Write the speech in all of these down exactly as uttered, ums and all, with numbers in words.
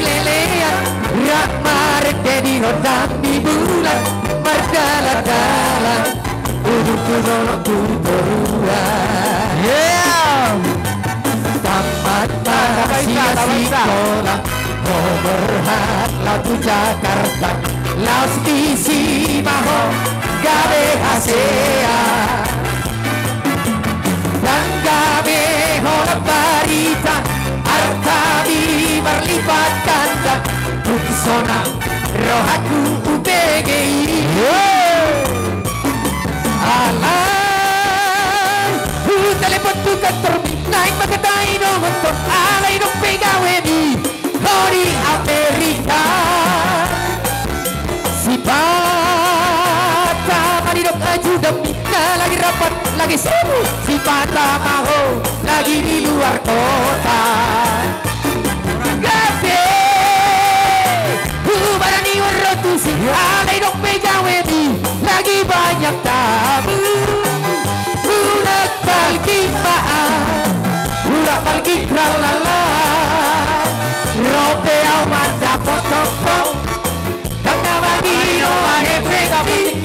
lelean, rap marende di hotang di bulan, mardalan-dalan, udut tu dolok tu toruan. Yeah! Tamat ma ho sian sikola, ho berhak laho tu Jakarta, laos disi ma ho gabe hasea. Ndang gabe holan barita, artami marlipat ganda, tung sonang rohangku umbege i. Alai hutelepon tu kantormi, naeng ma gabe inongkon, alai dope gawemi ho di Amerika. Sipata ma didok ajudanmi, na lagi rapat, lagi sibuk, sipata ma ho lagi di luar kota. Gabe Alai dung pe gabe mi lagi banyak tamu. Mulak balgik ma, mulak balgik ralala. Ro pe au mandapot tongtong. Tangga bagi do hepeng.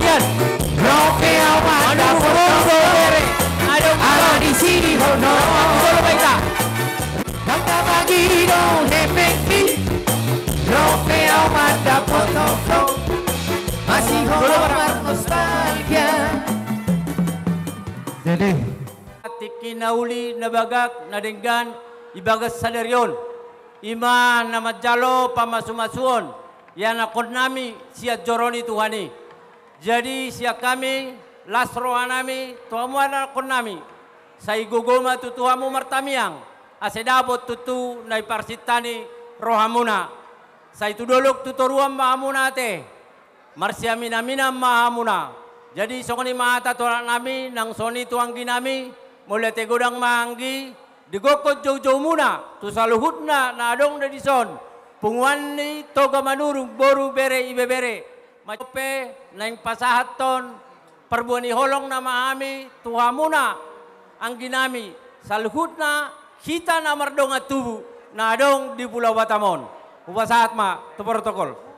Ro pe au mandapot tongtong. Ala disi di hono. Tangga bagi do hepeng. Ro pe au mandapot tongtong. Masihol marnostalgia. Jadi, tingki na uli, na bagak, na denggan, di bagas sadari on. I ma na manjalo pamasumasuon ianakkonnami sian joro ni Tuhan i. Jadi sian hami las rohanami tu hamu anakkonnami. Sai gogo ma tutu hamu martamiang, ase dapot tutu na iparsinta ni rohamuna. Sai tu dolok tu toruan ma hamuna ate. Marsiaminaminan ma hamuna. Jadi songon i ma hata tu anaknami, nang songon i tu angginami. Mauliate godang ma anggi, digokkon joujoumuna tu saluhutna na adong do dison, punguan ni Toga Manurung, boru, bere, ibebere. Mape naeng pasahathon parbue ni holongna ma hami tu hamuna angginami, saluhutna hita na mardongan tubu na adong di Pulau Batam on. Hupasahat ma tu protokol.